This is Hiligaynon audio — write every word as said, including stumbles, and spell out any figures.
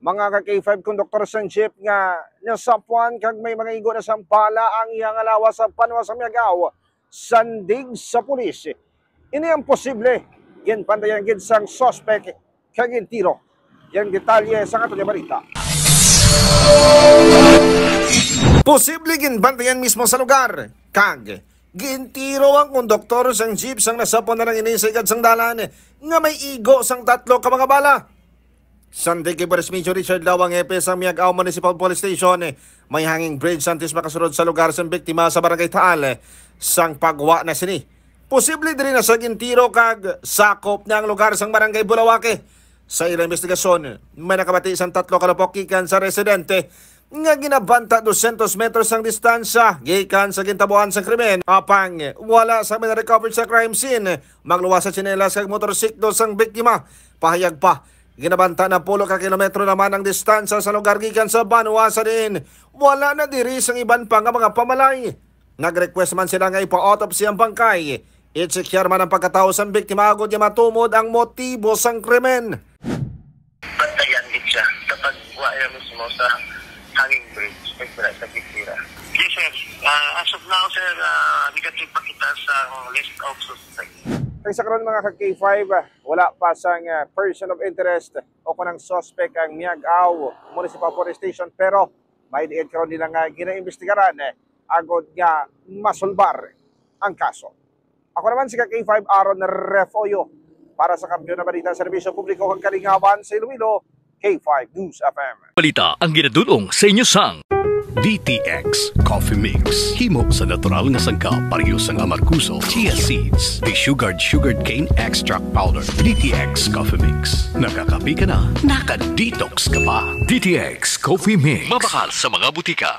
Mga ka K five, konduktor sang jeep nga nasapuan kag may mga igo na sang bala ang iya nga lawas sa banwa sa Miagao, sandig sa pulis. Ini ang posible ginbantayan gid sang suspek kag gintiro. Yang detalye sa aton nga balita. Posible ginbantayan mismo sa lugar kag gintiro ang konduktor sang jeep sang nasapuan na lang ini sa igad sang dalan nga may igo sang tatlo ka mga bala. Sandig kay Vice Major Richard Lawang, hepe sang Miagao Municipal Police Station, may hanging bridge antes makasulod sa lugar sang biktima sa Barangay Taal, sang pagwa na sini. Posible diri na sa gintiro kag sakop na ang lugar sang Barangay Bulawake. Sa ila investigasyon, may nakabati sang tatlo ka lupok gikan sa residente nga ginabanta dosyentos metros ang distansya gikan sa gintabuan sang krimen. Apang wala sa may na-recover sa crime scene, magluwas sa tsinelas kag motorsiklo sang biktima. Pahayag pa, ginabanta na pulo ka kilometro naman ang distansya sa lugar gikan sa banwa sa diin wala na diri sang iban pa nga mga pamalay. Nag-request man sila nga ipa-autopsy ang bangkay, i-check man ang pagkatawo sang biktima agod nga matumod ang motibo sang krimen. Bantayan gid siya sa pagwa niya mismo sa hanging bridge, pagpila sa gisira. Yes, sir. Ah, as of now, sir, ah, negative pa kita sa list of suspects. Kag sa karon, mga ka K five, ah, wala pa sang, ah, person of interest o kon ang suspect ang Miagao Municipal Police Station, pero may diin karon nila nga ginaimbestigaran, eh, agod nga masulbar ang kaso. Ako naman si ka K five Aaron Refollo para sa Kampiyon na Balita, Serbisyo Publiko kag Kalingawan sa Iloilo, K five News F M. Balita ang ginadul-ong sa inyo sang D T X Coffee Mix. Himo sa natural nga sangkap, pareho sang amargoso, chia seeds, desugared sugarcane extract powder. D T X Coffee Mix. Nakakape ka na, naka-detox ka pa. D T X Coffee Mix. Mabakal sa mga butika.